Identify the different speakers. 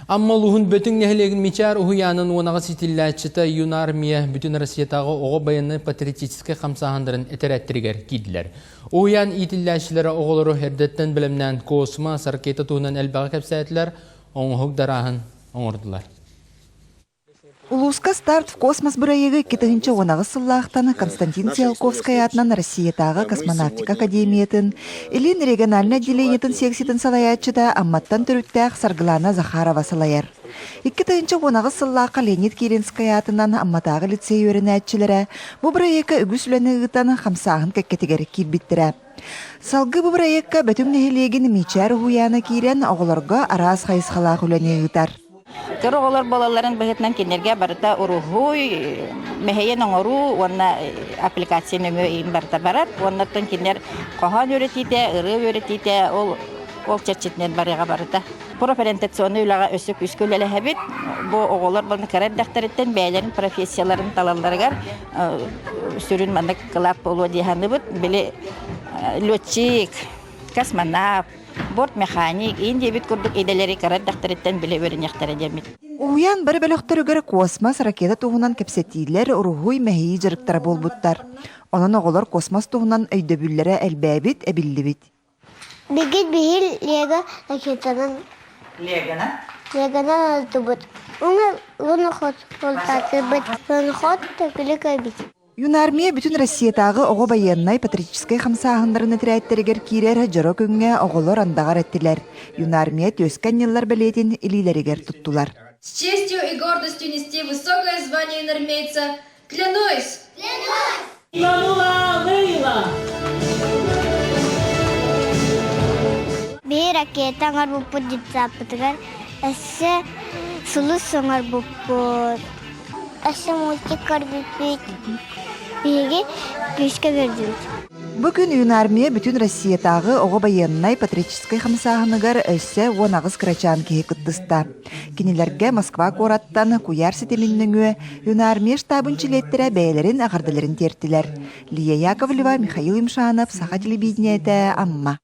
Speaker 1: Амма улууһун Бөтүҥ нэһилиэгин Мичээр уһуйаанын уонаҕа ситиллээччитэ Юнармия Бүтүн Россиятааҕы оҕо байыаннай-патриотическай хамсааһыннарын этэрээттэригэр киирдилэр. Уһуйаан иитиллээччилэрэ оҕолору эрдэттэн бэлэмнээн космос, ракета туһунан элбэҕи кэпсээтилэр, оҥоһук дарааһын оҥордулар.
Speaker 2: Улууска «Старт в космос» бырайыагы 2018 сыллаахтан Константин Циолковскай аатынан Россиятааҕы космонавтика академиятын Илин региональнай отделениетын секциятын салайааччыта Амматтан төрүттээх Саргылана Захарова салайар. 2018 сыллаахха Леонид Киринскэй аатынан Амматааҕы лицей үөрэнээччилэрэ бу бырайыакка үгүс үлэни ыытан хамсааһын кэккэтигэр киирбиттэрэ. Салгыы бу бырайыакка Бөтүҥ нэһилиэгин Мичээр уһуйаана киирэн оҕолорго араас хайысхалаах үлэни ыытар.
Speaker 3: Кыра оҕолор буолалларын быһыытынан кинилэргэ барыта уруһуй, мэһэйин оҥоруу уонна аппликация нөҥүө иин барыта барар. Уонна оттон кинилэр хоһоон үөрэтиитэ, ырыа үөрэтиитэ ол ол чэрчитинэн барыаҕа барыта. Профориентационнай үлэҕэ өссө күүскэ үлэлэһэбит. Бу оҕолор буолан кыра эрдэхтэриттэн бэйэлэрин профессияларын талалларыгар сүрүн маннык кылаат буолуо дии саныыбыт. Били летчик, космонавт, Бортмеханик, иин диэбит курдук идэлэри кыра эрдэхтэриттэн билэ үөрэниэхтэрэ диэммит.
Speaker 2: Уһуйаан бары бөлөхтөрүгэр космос, ракета туһунан кэпсэтиилэр, уруһуй, мэһийии дьарыктара буолбуттар. Онон оҕолор космос туһунан өйдөбүллэрэ элбээбит, эбиллибит.
Speaker 4: Бигит биһил Лего ракетанан
Speaker 3: Легона?
Speaker 4: Легонан алтыбыт. Уна луноход олтатыбыт. Луноход төкүлү көрбүт.
Speaker 2: Юнармия бүтүн Россиятааҕы оҕо байыаннай-патриотическай хамсааһыннарын этэрээттэригэр киирэр дьоро күҥҥэ оҕолор андаҕар эттилэр. Юнармия түөскэ анньыллар бэлиэтин илиилэригэр туттулар.
Speaker 5: С честью и гордостью нести высокое звание юнармейца, клянусь!
Speaker 4: Биир ракета оҥорбуппут детсаппытыгар өссө сулус оҥорбуппут. Өссө мультик көрбүппүт. Биһиги күүскэ көрдүбүт.
Speaker 2: Бу күн Юнармия бүтүн Россиятааҕы оҕо байыаннай патриотическай хамсааһыныгар өссө 18 кырачаан киһи кыттыста. Кинилэргэ Москва куораттан куйаар ситимин нөҥүө Юнармия штабын чилиэттэрэ бэйэлэрин эҕэрдэлэрин тиэртилэр. Лия Яковлева, Михаил Юмшанов, Саха телевидениетэ, Амма.